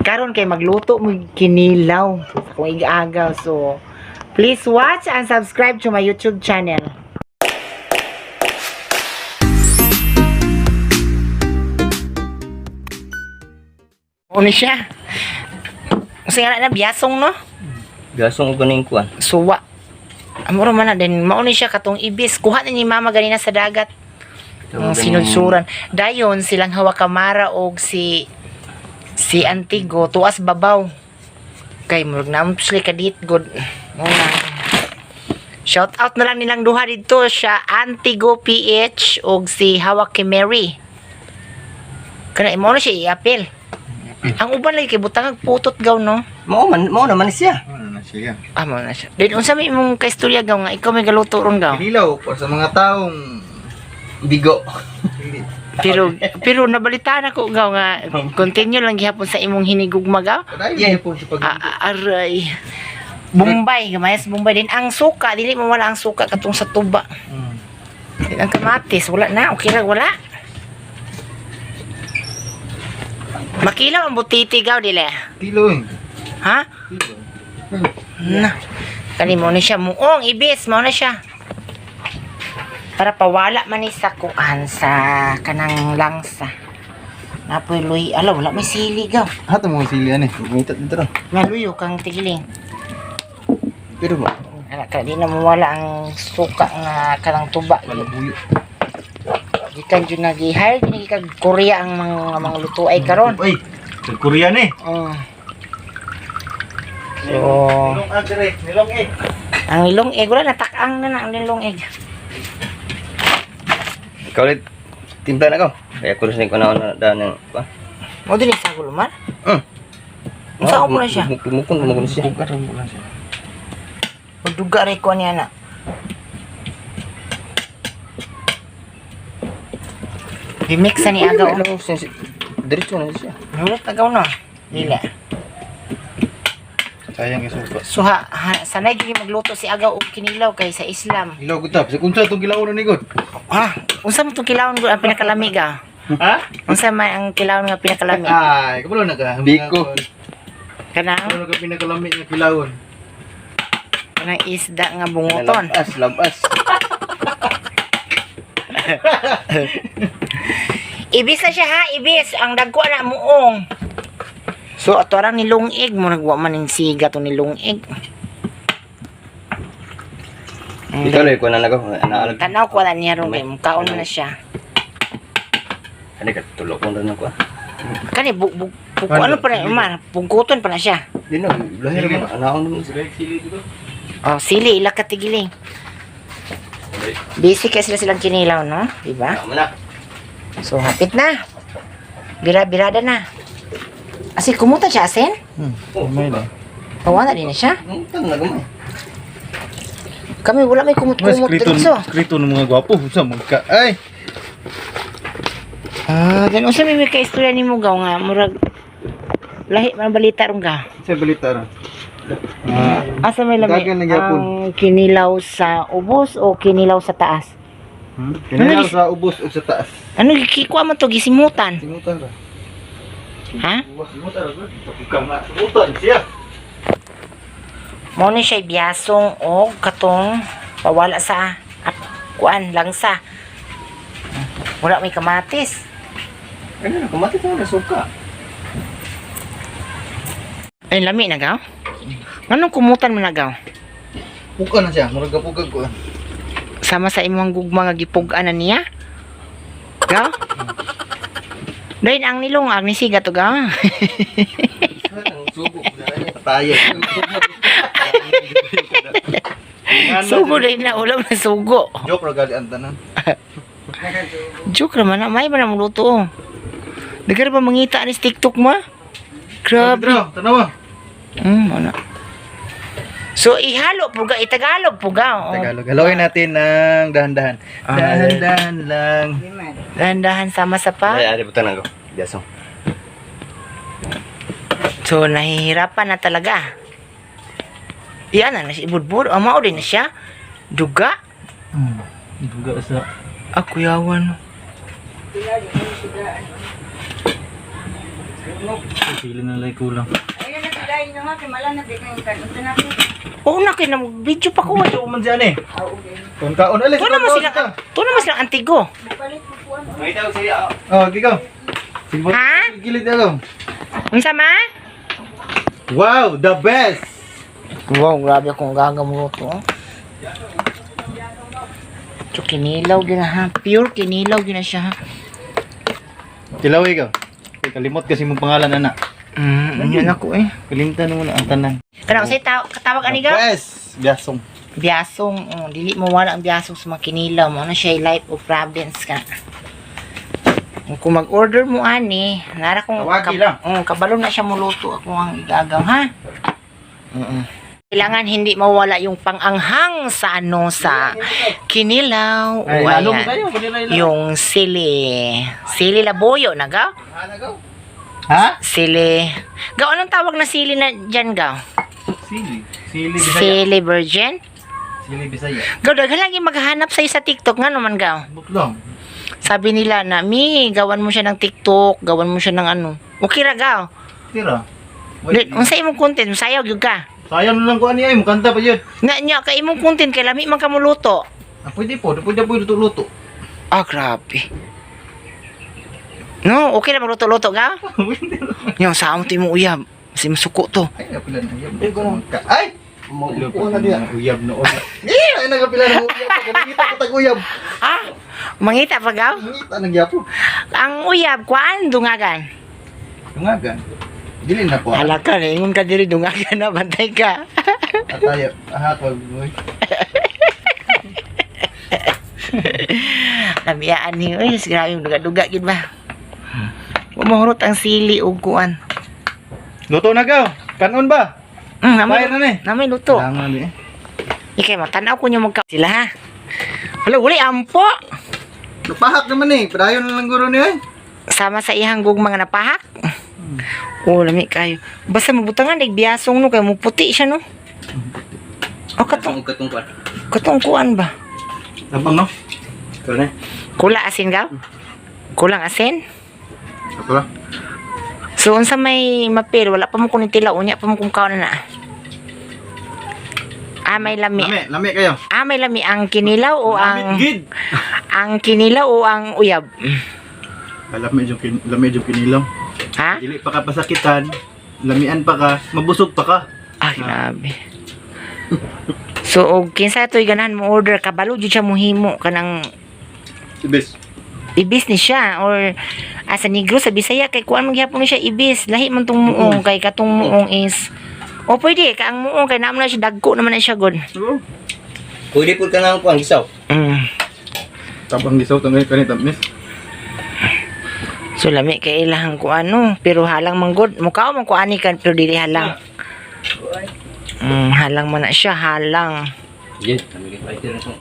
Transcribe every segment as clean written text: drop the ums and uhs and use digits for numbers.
Karon kay magluto mo kinilaw sa akong igagaw. So, please watch and subscribe to my YouTube channel. Ano siya? Kasi nga na biyasong, no? Gasong ko ning kuan. Suwa. Amuro man na din mao ni siya katong ibis. Kuha na ni mama ganina sa dagat. Ang sinudsuran. Dayon silang hawakamara og si si Antigo tuas babaw. Kay murag na sila kadit good. Muna. Shout out na lang nilang duha didto siya, Antigo PH og si Hawak Mary. Kana imo na siya i-appeal. Ang uban lagi kay butangag putot gaw, no. Mao man, mao naman siya. Ano na siya? Ah, mao na siya. Din unsa may imong kaistorya gaw nga ikaw may galuto ron gaw? Kinilaw para sa mga taong Bigo. Pero pero nabalitaan ako gaw nga continue lang gihapon sa imong hinigugma gaw. Padayon yeah. Po sa pag Ah, ah, aray. Bombay, gamayas Bombay din ang suka, dili mo wala ang suka katong sa tuba. Din ang kamatis, wala na, okay ra wala. Makilaw ang butiti gaw dili. Kilo eh. Ha? Kilo. Na. Kani mo na siya muong ibis mo na siya. Para pawala man ni sa kuan sa kanang langsa. Napoy luy, ala wala may sili gaw. Hato mo sili ani. Gumitat dito ra. Nga luyo kang tigiling. Pero ba? Ala ka di na mawala ang suka nga kanang tuba. Kalabuyo. Gikan jud nag-hire gini kag Korea ang mga lutuay karon. Ay, sa Korean eh. Oh. So, Nilong agre, nilong eh. ang nilong egg wala natakang na na ang nilong egg. Ikaw ulit timpla na ko. Kaya ko rin ko na na daan ng kuan. Mo dinhi sa gulumar. Unsa ko na siya? Mukon mo siya. Bukan mo lang siya. Magduga rin ko niya na. Remix ni agaw. Diretso na siya. Nulot agaw no. Dili. Sayang yung suka. So ha, ha, sanay gyud magluto si agaw og kinilaw kay sa Islam. Ilaw ko tap. Sa kunsa itong gilaw na ni God. Ha, unsa man tong kilawon gud ang pinakalamig ah? Ha? Unsa man ang kilawon nga pinakalamig? Ay, kabalo na ka. Biko. Kanang Kabalo na ka pinakalamig nga kilawon. kanang isda nga bunguton. Labas, labas. Ibis na siya ha, ibis. Ang dagko na muong. So ato arang nilungig mo nagwa man ning siga to nilungig. Ikaw ulit ko na nako. Naalag. Tanaw ko wala niya ron kay kaon na siya. Ani ka tulok ko na ko. Kani bu, bu, bu, ano pa na Umar, bugkuton pa na siya. Di na, lahir mo. Anaon mo. Sili dito. Oh, sili ila ka tigiling. Busy kay sila silang kinilaw, no? Di ba? Tama na. So hapit na. Bira-birada na. Asi kumuta siya asin? Oh, May na. Pawa na din na siya. Tan na gamay. Kami wala may kumot-kumot dito. Skrito ng mga gwapo. Sa magka. Ay! Ah, ganun sa may kaistorya ni mo gaw nga murag lahi man balita ron ga. Sa balita ra. Ah, Asa may lami Dagan na gyapon. ang kinilaw sa ubos o kinilaw sa taas? Kinilaw sa ubos ug sa taas. Ano gikikuha man to gisimutan? Simutan ra. Ha? Simutan ra. Tukang na. Simutan siya. Mo ni siya biyasong og katong pawala sa kuan langsa. Wala may kamatis. Ano na, kumatit na suka. Ay lami na gaw. Nganong kumutan man na gaw? Puka na siya. Murag kapugag ko. Sama sa imong gugma nga gipug-an na niya? Gaw? Dayon ang nilong ang nisiga to gaw. Sugo. Patayo. Sugo din na ulam na sugo. Joke ra gali ang tanan. Joke raman na may man ang luto. Oh. Daghan pa mangita ni sa TikTok ma. Grabe. Pedro, tanawa. Ano. So ihalo puga itagalog puga. Oh. Tagalog. Haluin natin ng dahan-dahan. Ah. Dahan-dahan lang. Dahan-dahan sama sa pa. Ay, ari butan ako. Biasong. So nahihirapan na talaga. Iyan na na siya ibudbud. Oh, mao din na siya. Duga. Duga sa Ah, kuyawan. Sili na lang kulang. Ayun na sila yun nga kay mala na di kay kan unta na ko. Oo na kay na video pa ko. Video man siya eh. Ah, okay. Kung kaon alis. Tuwa naman sila, tuwa naman silang antigo. Mupalit ko kuan. May tao siya. Oh, gigaw. Sige, Ha? Gilid na lang. Unsa ma? Wow, the best! Wow, grabe akong gaga mo to. Oh. So, kinilaw gina ha. Pure kinilaw gina siya ha. Tilaw ikaw. Kay kalimot kasi mong pangalan ana. Yun ako eh. Kalimtan mo na ang tanan. Kana unsay katawag ani The ga? best! Biasong. Biasong, oh, dili mo wala ang biasong sa mga kinilaw mo. Ano siya life of province ka. Kung mag-order mo ani, nara kung Tawagi lang. Oh, kabalo na siya muluto ako ang igagaw ha. Kailangan hindi mawala yung panganghang sa ano sa kinilaw. Ay, O, lalo mo ayan. kayo. Kanila ila. Yung sili. Sili labuyo na gaw? Ha? Sili. Gaw, anong tawag na sili na dyan, gaw? Sili. Sili Bisaya. Sili virgin? Sili Bisaya. Gaw, daghan lagi maghanap sa'yo sa TikTok nga naman, gaw. Butlong. Sabi nila na, Mi, gawan mo siya ng TikTok, gawan mo siya ng ano. Okay ra, gaw. Tira. Di, unsa imong content, sayaw gyud ka. Sayang na lang ko ani ay mukanta pa yun. Nga nya kay imong content kay lami man ka muluto. Ah, pwede po. Pwede po luto-luto. Ah, grabe. No, okay na magluto-luto ka? Yung sa amo to imong uyab. Kasi masuko to. Ay, napila na uyab. Ay! Maupo na diya. Uyab noon. Eh, ay nagapila na uyab. Nakita ko tag uyab. Ah, mangita pa gaw? Mangita nang yapo. Ang uyab, kuan, dungagan. Dungagan. Dili na po. Hala ka, naingon ka diri, dungagan na, bantay ka. Ataya. Aha, wag boy. Lamiyaan ni, uy, grabe yung duga-duga, gid ba? Umahurot ang sili og kuan. Luto na gaw. Kanon ba? Namay, Bayar na ni. namay luto. Kailangan ni. Ikay, matanaw ko niyo magka sila ha. Hala, wala ampo. Napahak naman eh. Padayon na lang guro niya eh. Sama sa ihang gug mga napahak. Oh, lami kayo. Basta mabutangan dig biyasong no kay mo puti siya no. O katong Katong kuan. katong kuan ba? Labang no? Karon na. Kula asin gaw? Kulang asin? Ako lang. So unsa may mapil wala pa mo kunin tila unya pa mo kung kaon na. Ah, may lami. Lami, lami kayo. Ah, may lami ang kinilaw o ang Gid. ang kinilaw o ang uyab? Lami yung lami yung kinilaw. Ha? Dili pa ka pasakitan, lamian pa ka, mabusog pa ka. Ah, grabe. So, og kinsa to'y ganahan mo order kabalo jud siya mohimo kanang Ibis. Ibis ni siya or sa Negros sa Bisaya kay kuan man gihapon ni siya ibis lahi man tong muong kay katong muong is o pwede ka ang muong kay naman na siya dagko naman na siya god. Pwede pud ka nga kuan gisaw. Tabang gisaw tangay kanit tamis. So lami kay ilahang kuan no pero halang man god mukha man kuan ni kan pero dili halang. Halang man na siya halang. Yes, kami gid fighter na.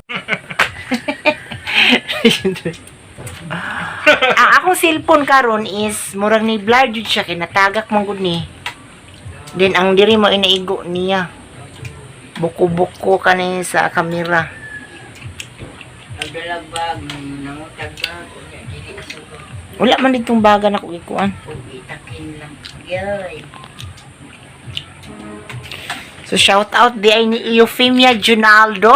Ang akong cellphone karon is murag ni blur jud siya kay natagak man gud ni. Then ang diri mo inaigo niya. Buko-buko kani sa kamera. Nagdalag bag, nangutag bag, unya dili sugo. Wala man ditong baga na ko gikuan. Ug itakin lang. Yoy. So shout out di ay ni Euphemia Junaldo.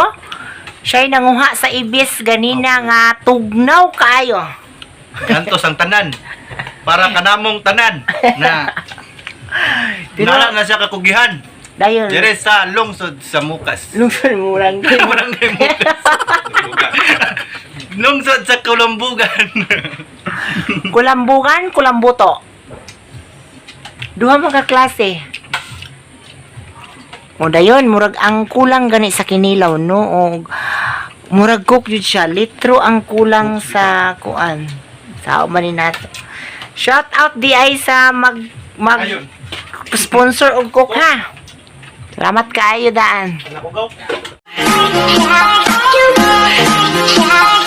Siya'y nanguha sa ibis ganina nga tugnaw kaayo. Kantos ang tanan. Para kanamong tanan na Pero- Nala na siya kakugihan. Dayon. Dire sa lungsod sa Mukas. Lungsod mo lang. Barangay Mukas. Lungsod sa Kulambugan. Kulambugan, kulambuto. Duha man ka klase. O dayon, murag ang kulang gani sa kinilaw no og murag cook jud siya, litro ang kulang sa kuan. Sao man ni nato. Shout out di ay sa mag mag Ayun. sponsor og cook ha. Salamat kaayo daan. Nakugaw. Yeah.